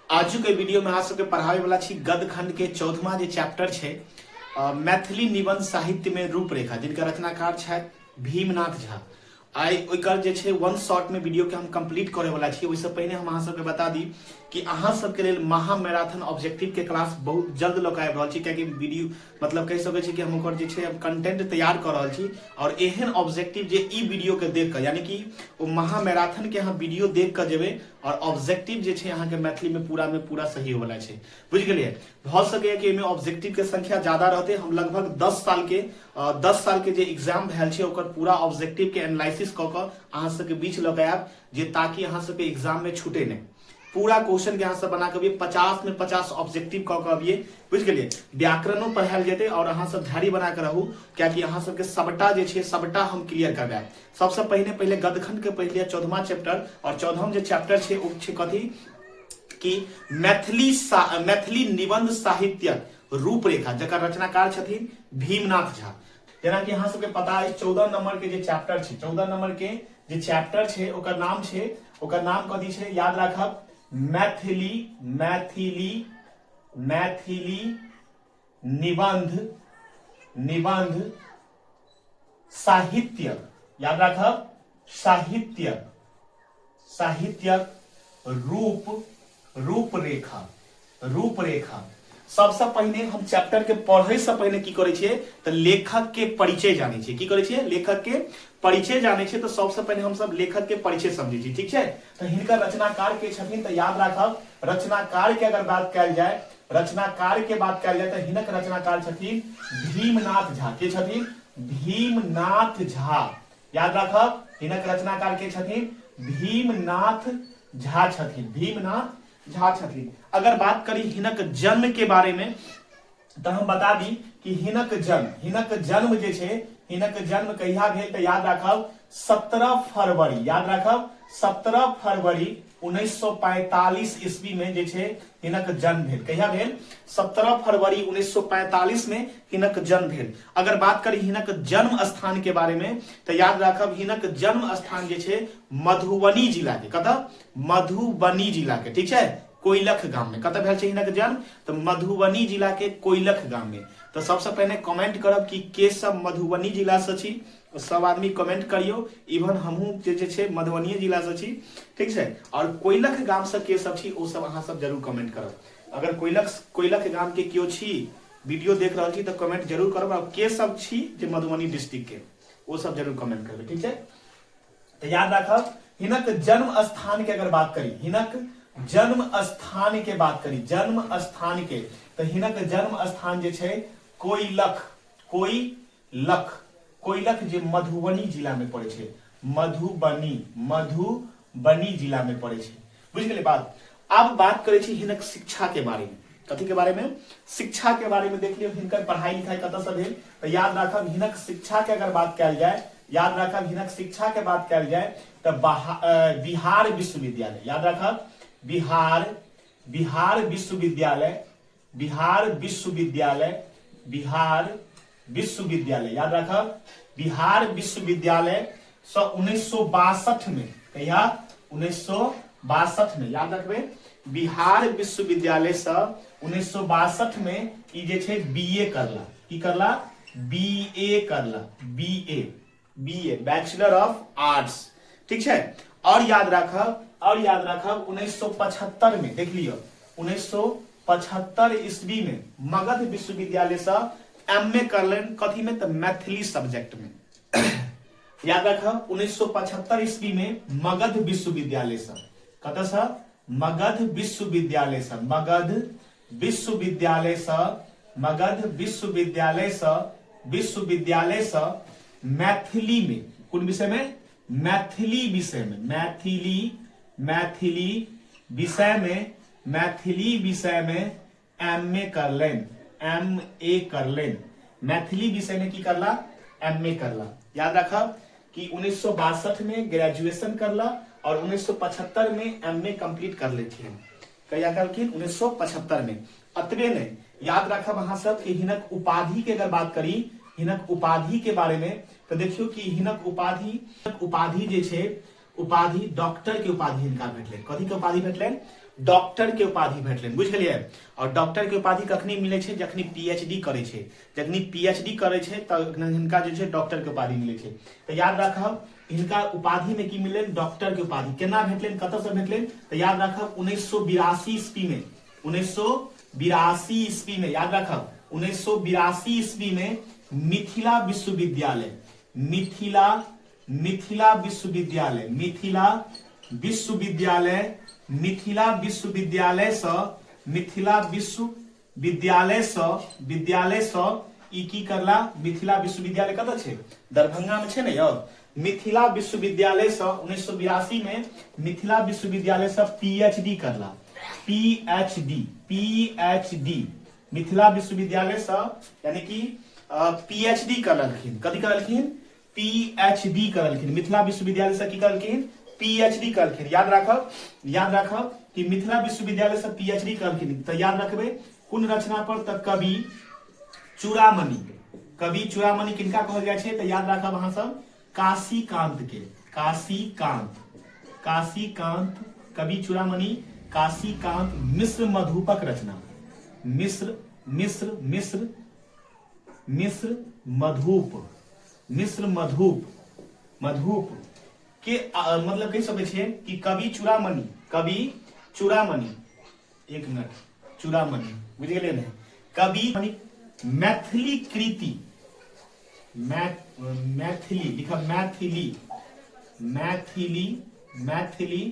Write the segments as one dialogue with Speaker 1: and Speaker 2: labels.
Speaker 1: आजुक एहि वीडियो में अहाँ सबके पढ़ाबै वाला छी गद्य खंड के चौथमा जे चैप्टर छै, मैथिली निबंध साहित्य में रूपरेखा, जिनका रचनाकार छथि भीमनाथ झा। आइ ओकर जे छै वन शॉट में वीडियो के हम कंप्लीट करे वाला छी। ओहिसँ पहिने हम अहाँ सबके बता दी कि अहाँ सबके लेल महा मैराथन ऑब्जेक्टिव के क्लास बहुत जल्द लऽ कऽ आबि रहल छी, कियाकि वीडियो मतलब कहि सकै छी कि हम ओकर जे छै हम कंटेंट तैयार कऽ रहल छी और एहन ऑब्जेक्टिव जे ई वीडियो के देख कऽ, यानी कि ओ महा मैराथन के अहाँ वीडियो देख कऽ जेबै और ऑब्जेक्टिव जे छै अहाँके मैथिली में पूरा में पूरा सही होवला छै। बुझि गेलियै? भऽ सकैए कि एहिमे ऑब्जेक्टिव के संख्या ज्यादा रहतै। हम लगभग 10 साल के जे एग्जाम भेल छै ओकर पूरा ऑब्जेक्टिव के एनालिसिस कऽ कऽ अहाँ सबके बीच लऽ कऽ आयब, जे ताकि अहाँ सबके एग्जाम में छूटे नहि। पूरा क्वेश्चन के अहाँ सब बना के अबियै, 50 में 50 ऑब्जेक्टिव कऽ के अबियै। बुझि गेलियै? व्याकरणो पढ़ायल जेतै और अहाँ सब धैर्य बना के रहू, कियाकि अहाँ सबके सबटा जे छै सबटा हम क्लियर करबायब। सबसे पहिने पहिले गदखंड के पढ़ि लिअ 14वां चैप्टर, और 14वां जे चैप्टर छै ओ छै कथी कि मैथिली निबंध साहित्यक रूपरेखा, जकर रचनाकार छथिन भीमनाथ झा। जेनाकि अहाँ सबके पता अछि 14 नंबर के जे चैप्टर छै, 14 नंबर के जे चैप्टर छै ओकर नाम छै, ओकर नाम कथी छै याद राखब, मैथिली मैथिली मैथिली निबंध निबंध साहित्य, याद राखब साहित्य साहित्यक रूप रूपरेखा रूपरेखा। सबसे पहिने हम चैप्टर के पढ़े से पहिने की करै छियै तऽ लेखक के परिचय जानै छियै। की करै छियै? लेखक के परिचय जानै छियै। तऽ सबसे पहिने हम सब लेखक के परिचय समझै छी, ठीक छै? तऽ हिनकर रचनाकार के छथिन तऽ याद राखब रचनाकार के अगर बात कयल जाय, रचनाकार के बात कयल जाय तऽ हिनक रचनाकार छथिन भीमनाथ झा। के छथिन? भीमनाथ झा। याद राखब हिनक रचनाकार के छथिन? भीमनाथ झा छथिन, भीमनाथ झा छथिन। अगर बात करी हिनक जन्म के बारे में तऽ हम बता दी कि हिनक जन्म जे छै, हिनक जन्म कहिया भेल तऽ याद राखब 17 फरवरी, याद राखब 17 फरवरी 1945 ईस्वी में जे छै हिनक जन्म भेल। कहिया भेल? 17 फरवरी 1945 में हिनक जन्म भेल। अगर बात करी हिनक जन्म स्थान के बारे में तऽ याद राखब हिनक जन्म स्थान जे छै मधुबनी जिला के, कतऽ? मधुबनी जिला के, ठीक छै, कोइलख गाम में। कतऽ भेल छै हिनक जन्म? तऽ मधुबनी जिला के कोइलख गाम में। तऽ सबसे पहिने कमेंट करब कि के सब मधुबनी जिला से छी, सब आदमी कमेंट करियो। इवन हमहूँ जे छै मधुबनिये जिला से छी, ठीक छै, और कोइलख गाम से के सब छी ओ सब अहाँ सब जरूर कमेंट करब। अगर कोइलख गाम के केओ छी, वीडियो देख रहल छी तऽ कमेंट जरूर करब, और के सब छी जे मधुबनी डिस्ट्रिक्ट के ओ सब जरूर कमेंट करबै, ठीक छै। तऽ याद राखब हिनक जन्म स्थान के अगर बात करी, हिनक जन्म स्थान के बात करी, जन्म स्थान के, तऽ हिनक जन्म स्थान जे छै कोइलख, कोइलख, कोइलख जे मधुबनी जिला में पड़े छै, मधुबनी, मधुबनी जिला में पड़े छै। बुझि गेलै बात? आब बात करै छी हिनक शिक्षा के बारे में। कथी के बारे में? शिक्षा के बारे में। देख लियौ हिनकर पढ़ाई लिखाई कतऽ से भेल, तऽ याद राखब हिनक शिक्षा के अगर बात कयल जाय, याद राखब हिनक शिक्षा के बात कयल जाय तऽ बिहार विश्वविद्यालय, याद राखब बिहार, बिहार विश्वविद्यालय, बिहार विश्वविद्यालय, बिहार विश्वविद्यालय, याद राखब बिहार विश्वविद्यालय सँ 1962 में, कहिया? 1962 में, याद रखबे बिहार विश्वविद्यालय सँ 1962 में ई जे छै बी ए करला। की करला? बी ए करला, B A, B A, bachelor of arts, ठीक छै। और याद राखब, और याद राखब 1975 में देख लियौ 1975 ईस्वी में मगध विश्वविद्यालय सँ एम ए करलनि। कथी में? तऽ मैथिली सब्जेक्ट में। याद राखब 1975 ईस्वी में मगध विश्वविद्यालय सँ, कतऽ सँ? मगध विश्वविद्यालय सँ, मगध विश्वविद्यालय सँ, मगध विश्वविद्यालय सँ, विश्वविद्यालय सँ मैथिली में, कोन विषय में? मैथिली विषय में, मैथिली, मैथिली विषय में, मैथिली विषय में एम ए करलनि, एम ए करलनि। मैथिली विषय में की करला? एम ए करला। याद राखब कि 1962 में ग्रेजुएशन करला और 1975 में एम ए कंप्लीट कर लेथिन। कहिया करलखिन? 1975 में। अतबे नहीं याद राखब अहाँ सब कि हिनक उपाधि के अगर बात करी, हिनक उपाधि के बारे में तो देखियो कि हिनक उपाधि, हिनक उपाधि जे छै, उपाधि डॉक्टर के उपाधि हिनका भेटलनि। कथी के उपाधि भेटलनि? डॉक्टर के उपाधि भेटलनि। बुझि गेलियै? आओर डॉक्टर के उपाधि कखनी मिलै छै? जखनी पीएचडी करै छै। जखनी पीएचडी करै छै तऽ हिनका जे छै डॉक्टर के उपाधि मिलै छै। तऽ याद राखब, हिनका उपाधि में की मिललनि? डॉक्टर के उपाधि। केना भेटलनि, कतऽ से भेटलनि? तऽ याद राखब 1982 ईस्वी में, 1982 ईस्वी में, याद राखब 1982 ईस्वी में मिथिला विश्वविद्यालय, मिथिला, मिथिला विश्वविद्यालय, मिथिला विश्वविद्यालय, मिथिला विश्वविद्यालय सँ, मिथिला विश्वविद्यालय सँ, विद्यालय सँ ई की करला? मिथिला विश्वविद्यालय कतऽ छै? दरभंगा में छै ने यौ। मिथिला विश्वविद्यालय सँ 1982 में मिथिला विश्वविद्यालय सँ पीएचडी करला। पीएचडी, पीएचडी मिथिला विश्वविद्यालय सँ यानी कि पीएचडी करलखिन। कथी करलखिन? पीएचडी करलखिन। मिथिला विश्वविद्यालय से की करलखिन? पीएचडी करलखिन। याद राखब, याद राखब कि मिथिला विश्वविद्यालय से पीएचडी करलखिन। तऽ याद रखबै कोन रचना पर? तऽ कवि चूड़ामणि। कवि चूड़ामणि किनका कहल जाइ छै? तऽ याद राखब अहाँ सब काशीकांत के। काशीकांत, काशीकांत, कवि चूड़ामणि काशीकांत मिश्र मधुपक रचना, मिश्र, मिश्र, मिश्र, मिश्र मधुप, मिश्र मधुप, मधुप के मतलब कहि सकै छियै कि कवि चूड़ामणि, कवि चूड़ामणि, एक मिनट, चूड़ामणि बुझि गेलियै ने? कवि मैथिली कृति, मैथिली लिखब, मैथिली, मैथिली, मैथिली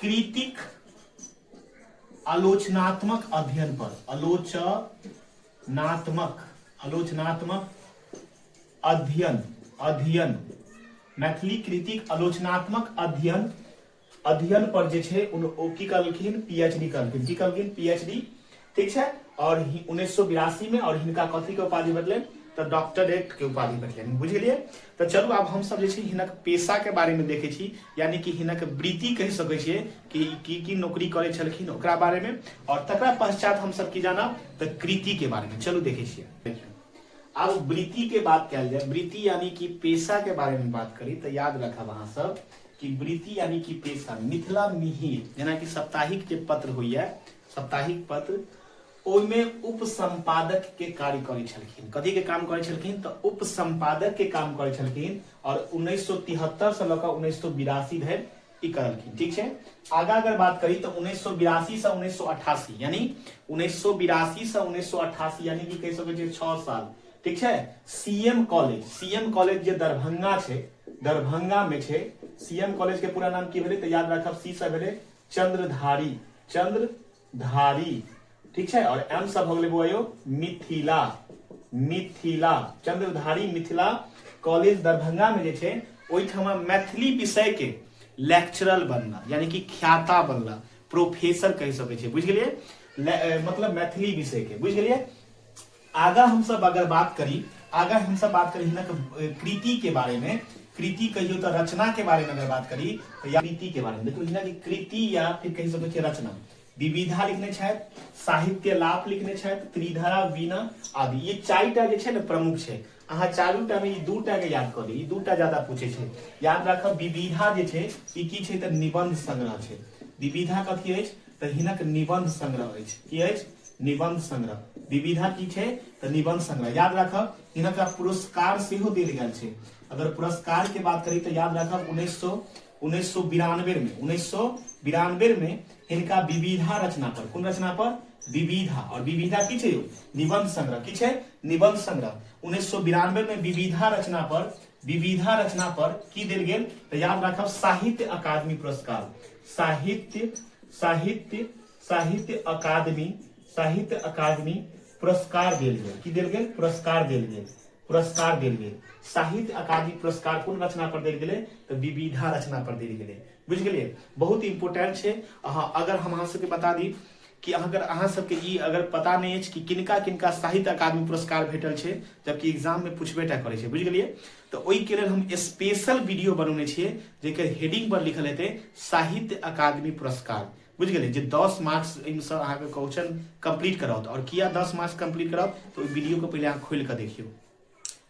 Speaker 1: कृतिक आलोचनात्मक अध्ययन पर, आलोचनात्मक, आलोचनात्मक अध्ययन, अध्ययन, मैथिली कृतिक आलोचनात्मक अध्ययन, अध्ययन पर जे छै ओ की करलखिन? पीएचडी करलखिन। की करलखिन? पीएचडी। ठीक छै। और 1982 में और हिनका कथी के उपाधि भेटलनि? तऽ डॉक्टरेट के उपाधि भेटलनि। बुझि गेलियै? तऽ चलू आब हमसब जे छै हिनक पेशा के बारे में देखै छी, यानी कि हिनक वृत्ति कहि सकै छियै कि की की नौकरी करै छलखिन ओकरा बारे में, और तकरा पश्चात हमसब की जानब? तऽ कृति के बारे में। चलू देखै छियै। आब वृत्ति के बात कयल जाय, वृत्ति यानी कि पेशा के बारे में बात करी तऽ याद रखब अहाँ सब कि वृत्ति यानी कि पेशा, मिथिला मिहिर जेनाकि साप्ताहिक जे पत्र होइया, साप्ताहिक पत्र, ओहिमे उप संपादक के कार्य करै छलखिन। कथी के काम करै छलखिन? तऽ उप संपादक के काम करै छलखिन और 1973 से लऽ कऽ 1982 धरि ई करलखिन। ठीक छै। आगा अगर बात करी तऽ 1982 से 1988, यानी 1982 से 1988, यानी कि कहि सकै छियै 6 साल। ठीक छै। सीएम कॉलेज, सीएम कॉलेज जे दरभंगा छै, दरभंगा में छै। सीएम कॉलेज के पूरा नाम की भेलै? तऽ याद राखब सी से भेलै चंद्रधारी, चंद्रधारी। ठीक छै। और एम से भऽ गेलै बौआ यौ मिथिला, मिथिला, चंद्रधारी मिथिला कॉलेज दरभंगा में जे छै ओहिठाम मैथिली विषय के लेक्चरर बनला, यानी कि ख्याता बनला, प्रोफेसर कहि सकै छियै। बुझि गेलियै? मतलब मैथिली विषय के। बुझि गेलियै? आगा हम सब अगर बात करी, आगा हम सब बात करी हिनक कृति के बारे में, कृति कहियो तो रचना के बारे में अगर बात करी तो या कृति के बारे में देखो, हिनक कृति या फिर कहि सकै छियै रचना, विविधा लिखने छथि, साहित्य लाभ लिखने छथि, त्रिधारा, वीणा आदि। ये चारिटा जे छै ने प्रमुख छै। अहाँ चारूटा में ई दूटा के याद कऽ ली, ई दूटा ज्यादा पूछे छै। याद राखब विविधा जे छै ई की छै? तऽ निबंध संग्रह छै। विविधा कथी अछि? तऽ हिनक निबंध संग्रह अछि। की अछि? निबंध संग्रह। विविधा की छै? तऽ निबंध संग्रह। याद राखब हिनका पुरस्कार सेहो देल गेल छै। अगर पुरस्कार के बात करी तऽ याद राखब 1992 में, 1992 में हिनका विविधा रचना पर, कोन रचना पर? विविधा। और विविधा की छै यौ? निबंध संग्रह। की छै? निबंध संग्रह। 1992 में विविधा रचना पर, विविधा रचना पर की देल गेल? तऽ याद राखब साहित्य अकादमी पुरस्कार, साहित्य, साहित्य, साहित्य अकादमी, साहित्य अकादमी पुरस्कार देल गेल। की देल गेल? पुरस्कार देल गेल, पुरस्कार देल गेल। साहित्य अकादमी पुरस्कार कोन रचना पर देल गेलै? तऽ विविधा रचना पर देल गेलै। बुझि गेलियै? बहुत इम्पोर्टेंट छै। अहाँ अगर हम अहाँ सबके बता दी कि अगर अहाँ सबके ई अगर पता नहि अछि कि किनका किनका साहित्य अकादमी पुरस्कार भेटल छै, जबकि एग्जाम में पूछबे टा करै छै, बुझि गेलियै? तऽ ओहिके लेल हम स्पेशल वीडियो बनौने छियै जेकर हेडिंग पर लिखल हेतै साहित्य अकादमी पुरस्कार। बुझि गेलियै? जे 10 मार्क्स एहिसँ अहाँके क्वेश्चन कम्प्लीट कराओत। आओर किया 10 मार्क्स कम्प्लीट कराओत? तऽ ओहि वीडियोके पहिले अहाँ खोलि कऽ देखियौ,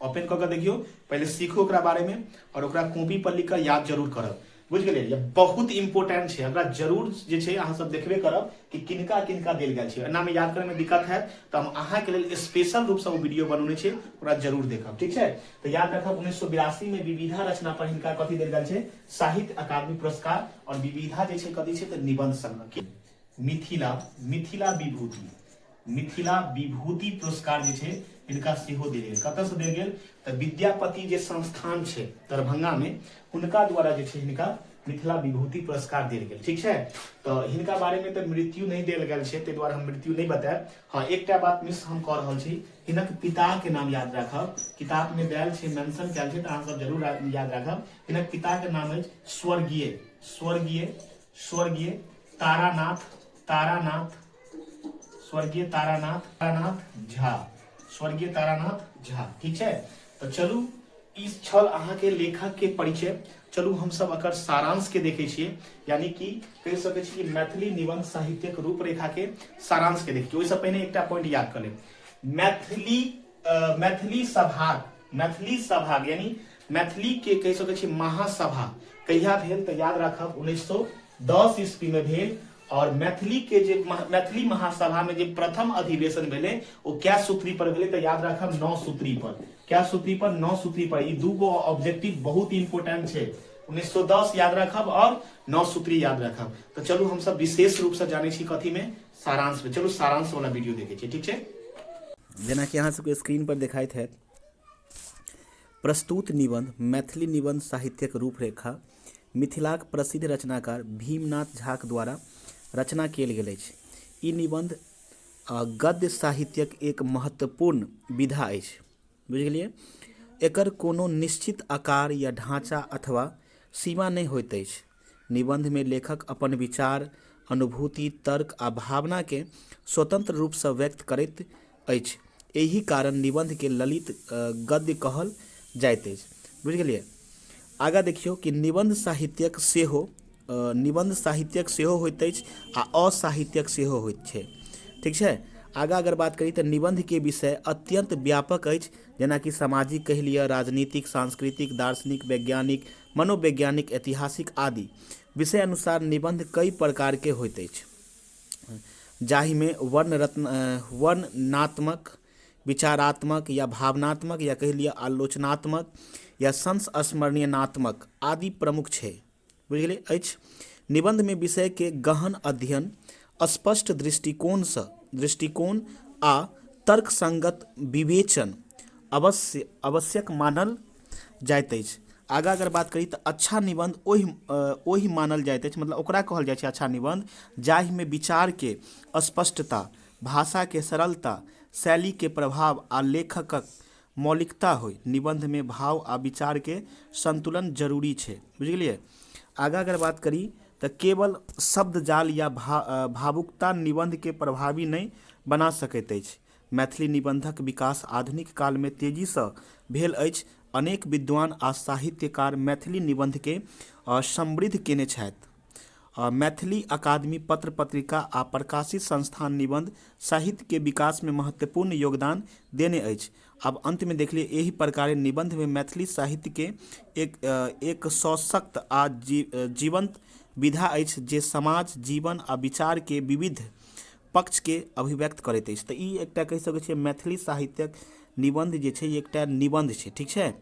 Speaker 1: ओपन कऽ के देखियौ, पहिले सीखू ओकरा बारेमे और ओकरा कॉपी पर लिख कऽ याद जरूर करब। बुझि गेलियै? बहुत इम्पोर्टेंट छै, एकरा जरूर जे छै अहाँ सब देखबे करब कि किनका किनका देल गेल छै। एनामे याद करैमे दिक्कत हैत तऽ हम अहाँके लेल स्पेशल रूपसँ ओ वीडियो बनौने छी, ओकरा जरूर देखब, ठीक छै? तऽ याद रखब, 1982 मे विविधा रचना पर हिनका कथी देल गेल छै? साहित्य अकादमी पुरस्कार। और विविधा जे छै कथी छै? तऽ निबंध संग्रह। मिथिला मिथिला विभूति, मिथिला विभूति पुरस्कार जे छै हिनका सेहो देल गेल। कतऽसँ देल गेल? तऽ विद्यापति जे संस्थान छै दरभंगा मे, हुनका द्वारा जे छै हिनका मिथिला विभूति पुरस्कार देल गेल, ठीक छै? तऽ हिनका बारे मे तऽ मृत्यु नहि देल गेल छै, ताहि दुआरे हम मृत्यु नहि बतायब। हँ, एकटा बात मिस हम कऽ रहल छी, हिनक पिता के नाम याद राखब। किताब मे देल छै, मेंशन कयल छै, तऽ अहाँ सब जरूर याद राखब। हिनक पिता के नाम अछि स्वर्गीय स्वर्गीय स्वर्गीय तारानाथ तारानाथ स्वर्गीय तारानाथ तारानाथ झा, स्वर्गीय तारानाथ झा, ठीक छै? तऽ चलू, ई छल अहाँके लेखक के परिचय। चलू, हमसब एकर सारांश के देखै छियै, यानी कि कहि सकै छी कि मैथिली निबंध साहित्यक रूपरेखा के सारांश के देखै छी। ओहिसँ पहिने एकटा पॉइंट याद कऽ लेब। मैथिली मैथिली सभाग, मैथिली सभाग यानी मैथिली के कहि सकै छी महासभा कहिया भेल? तऽ याद राखब, 1910 ईस्वी में भेल। और मैथिली के जे मैथिली महासभा में जे प्रथम अधिवेशन भेलै, ओ कै सूत्री पर भेलै? तऽ याद राखब, 9 सूत्री पर। कै सूत्री पर? 9 सूत्री पर। ई दूगो ऑब्जेक्टिव बहुत इंपोर्टेंट छै, 1910 याद राखब और 9 सूत्री याद राखब। तऽ चलू, हमसब विशेष रूप से जानै छी कथी में? सारांश में। चलू, सारांश वाला वीडियो देखै छी, ठीक छै?
Speaker 2: जेनाकि अहाँ सबके स्क्रीन पर देखाइत हैत, प्रस्तुत निबंध मैथिली निबंध साहित्यक रूपरेखा मिथिलाक प्रसिद्ध रचनाकार भीमनाथ झाक द्वारा रचना कयल गेल अछि। ई निबंध गद्य साहित्यक एक महत्वपूर्ण विधा अछि। बुझि गेलियै? एकर कोनो निश्चित आकार या ढाँचा अथवा सीमा नहि होइत अछि। निबन्धमे लेखक अपन विचार, अनुभूति, तर्क आ भावनाकेँ स्वतन्त्र रूपसँ व्यक्त करैत अछि। एहि कारण निबन्धकेँ ललित गद्य कहल जाइत अछि। बुझि गेलियै? आगाँ देखियौ कि निबन्ध साहित्यक सेहो, निबन्ध साहित्यक सेहो होइत अछि आ असाहित्यक सेहो होइत छै, ठीक छै? आगाँ अगर बात करी तऽ निबन्धके विषय अत्यन्त व्यापक अछि, जेनाकि सामाजिक कहि लिअ, राजनीतिक, सांस्कृतिक, दार्शनिक, वैज्ञानिक, मनोवैज्ञानिक, ऐतिहासिक आदि। विषय अनुसार निबन्ध कई प्रकारके होइत अछि, जाहिमे वर्णरत्न वर्णनात्मक, विचारात्मक या भावनात्मक या कहि लिअ आलोचनात्मक या संस्मरणीयनात्मक आदि प्रमुख छै। बुझि गेलियै अछि? निबन्धमे विषयके गहन अध्ययन, स्पष्ट दृष्टिकोणसँ दृष्टिकोण आ तर्कसङ्गत विवेचन अवश्य आवश्यक मानल जाइत अछि। आगाँ अगर बात करी तऽ अच्छा निबन्ध ओहि ओहि मानल जाइत अछि, मतलब ओकरा कहल जाइ छै अच्छा निबन्ध जाहिमे विचारके स्पष्टता, भाषाके सरलता, शैलीके प्रभाव आ लेखकक मौलिकता होइ। निबन्धमे भाव आ विचारके सन्तुलन जरूरी छै। बुझि गेलियै? आगाँ अगर बात करी तऽ केवल शब्दजाल या भावुकता निबन्धके प्रभावी नहि बना सकैत अछि। मैथिली निबन्धक विकास आधुनिक कालमे तेजीसँ भेल अछि। अनेक विद्वान आ साहित्यकार मैथिली निबन्धके समृद्ध केने छथि। मैथिली अकादमी, पत्र पत्रिका आ प्रकाशित संस्थान निबन्ध साहित्यके विकासमे महत्वपूर्ण योगदान देने अछि। आब अन्तमे देख लिअ, एहि प्रकारे निबन्धमे मैथिली साहित्यके एक एक सशक्त आ जीवन्त विधा अछि, जे समाज, जीवन आ विचारके विविध पक्षके अभिव्यक्त करैत अछि। तऽ ई एकटा कहि सकै छियै, मैथिली साहित्यक निबन्ध जे छै, ई एकटा निबन्ध छै, ठीक छै?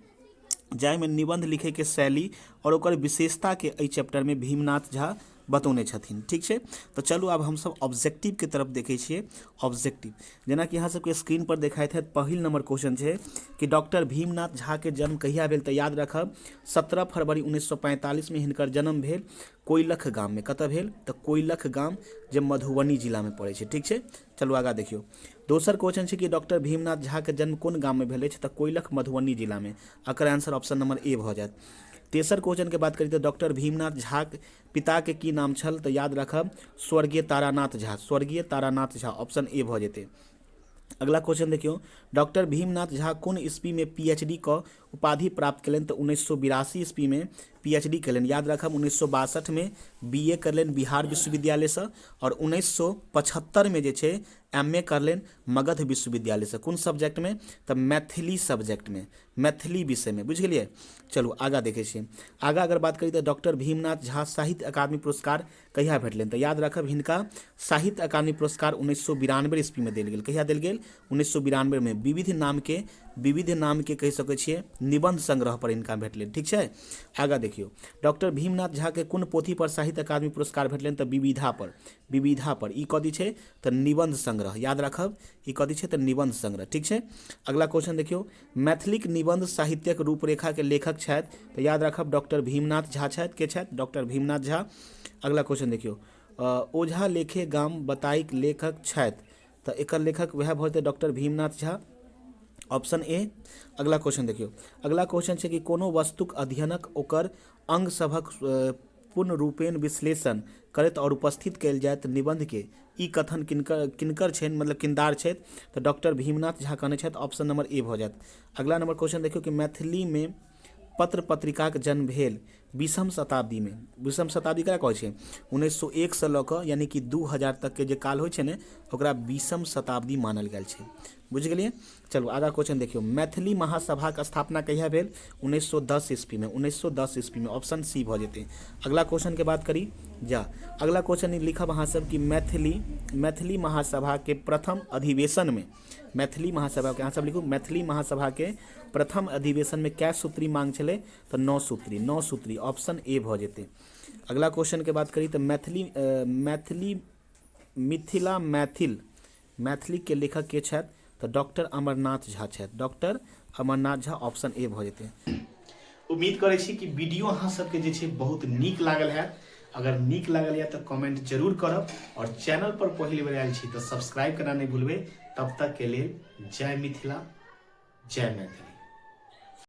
Speaker 2: जाहिमे निबन्ध लिखैके शैली आओर ओकर विशेषताके एहि चैप्टरमे भीमनाथ झा बतौने छथिन, ठीक छै? तऽ चलू, आब हमसब ऑब्जेक्टिवके तरफ देखै छियै। ऑब्जेक्टिव जेनाकि अहाँ सबके स्क्रीन पर देखाइत हैत, पहिल नंबर क्वेश्चन छै कि डॉक्टर भीमनाथ झाके जन्म कहिया भेल? तऽ याद रखब, 17 फरवरी 1945मे हिनकर जन्म भेल कोइलख गाममे। कतऽ भेल? तऽ कोइलख गाम, जे मधुबनी जिलामे पड़ै छै, ठीक छै? चलू, आगाँ देखियौ। दोसर क्वेश्चन छै कि डॉक्टर भीमनाथ झाके जन्म कोन गाममे भेल अछि? तऽ कोइलख, मधुबनी जिलामे। एकर आंसर ऑप्शन नंबर ए भऽ जायत। तेसर क्वेश्चनके बात करी तऽ डॉक्टर भीमनाथ झाक पिताके की नाम छल? तऽ याद राखब, स्वर्गीय तारानाथ झा, स्वर्गीय तारानाथ झा, ऑप्शन ए भऽ जेतै। अगला क्वेश्चन देखियौ, डॉक्टर भीमनाथ झा कोन ईस्वीमे पीएचडी कऽ उपाधि प्राप्त केलनि तऽ 1982 ईस्वीमे पी एच डी केलनि। याद राखब, 1962मे बी ए करलनि बिहार विश्वविद्यालयसँ आओर 1975मे जे छै एम ए करलनि मगध विश्वविद्यालयसँ। कोन सब्जेक्टमे? तऽ मैथिली सब्जेक्टमे, मैथिली विषयमे। बुझि गेलियै? चलू आगाँ देखै छियै। आगाँ अगर बात करी तऽ डॉक्टर भीमनाथ झा साहित्य अकादमी पुरस्कार कहिया भेटलनि? तऽ याद राखब, हिनका साहित्य अकादमी पुरस्कार 1992 ईस्वीमे देल गेल। कहिया देल गेल? 1992मे। विविध नामके कहि सकै छियै निबन्ध संग्रह पर हिनका भेटलनि। ठीक छै, आगाँ देखियौ। डॉक्टर भीमनाथ झाके कोन पोथी पर साहित्य अकादमी पुरस्कार भेटलनि? तऽ विविधा पर, विविधा पर। ई कथी छै? तऽ निबन्ध संग्रह। याद राखब, ई कथी छै? तऽ निबन्ध संग्रह। ठीक छै, अगला क्वेश्चन देखियौ। मैथिलीक निबन्ध साहित्यक रूपरेखाके लेखक छथि? तऽ याद राखब, डॉक्टर भीमनाथ झा छथि। के छथि? डॉक्टर भीमनाथ झा। अगला क्वेश्चन देखियौ। ओझा लेखे गाम बताइक लेखक छथि? तऽ एकर लेखक वएह भऽ जेतै डॉक्टर भीमनाथ झा, ऑप्शन ए। अगला क्वेश्चन देखियौ। अगला क्वेश्चन छै कि कोनो वस्तुक अध्ययनक ओकर अंग सभक पूर्ण रूपेण विश्लेषण करैत आओर उपस्थित कयल जायत निबन्धके, ई कथन किनकर किनकर छनि, मतलब किनदार छथि? तऽ डॉक्टर भीमनाथ झा कहने छथि। ऑप्शन नंबर ए भऽ जायत। अगला नंबर क्वेश्चन देखियौ कि मैथिलीमे पत्र पत्रिकाक जन्म भेल 20म शताब्दीमे। 20म शताब्दी ककरा कहै छै? 1901सँ लऽ कऽ यानि कि 2000 तकके जे काल होइ छै ने, ओकरा 20म शताब्दी मानल गेल छै। बुझि गेलियै? चलू आगाँ क्वेश्चन देखियौ। मैथिली महासभाक स्थापना कहिया भेल? 1910 ईस्वीमे, 1910 ईस्वीमे। ऑप्शन सी भऽ जेतै। अगला क्वेश्चनके बात करी जा। अगला क्वेश्चन लिखब अहाँ सब कि मैथिली मैथिली महासभाके प्रथम अधिवेशनमे, मैथिली महासभाके, अहाँ सब लिखू, मैथिली महासभाके प्रथम अधिवेशनमे कै सूत्री मांग छलै? तऽ 9 सूत्री, 9 सूत्री। ऑप्शन ए भऽ जेतै। अगला क्वेश्चनके बात करी तऽ मैथिली मैथिली मिथिला मैथिल मैथिलीके लेखक के छथि? तऽ डॉक्टर अमरनाथ झा छथि। डॉक्टर अमरनाथ झा, ऑप्शन ए भऽ जेतै।
Speaker 1: उम्मीद करै छी कि वीडियो अहाँ सबके जे छै बहुत नीक लागल हैत। अगर नीक लागल यऽ तऽ कमेंट जरूर करब और चैनल पर पहिल बेर आयल छी तऽ सब्सक्राइब करना नहि भूलबै। तब तक के लेल जय मिथिला, जय मैथिली।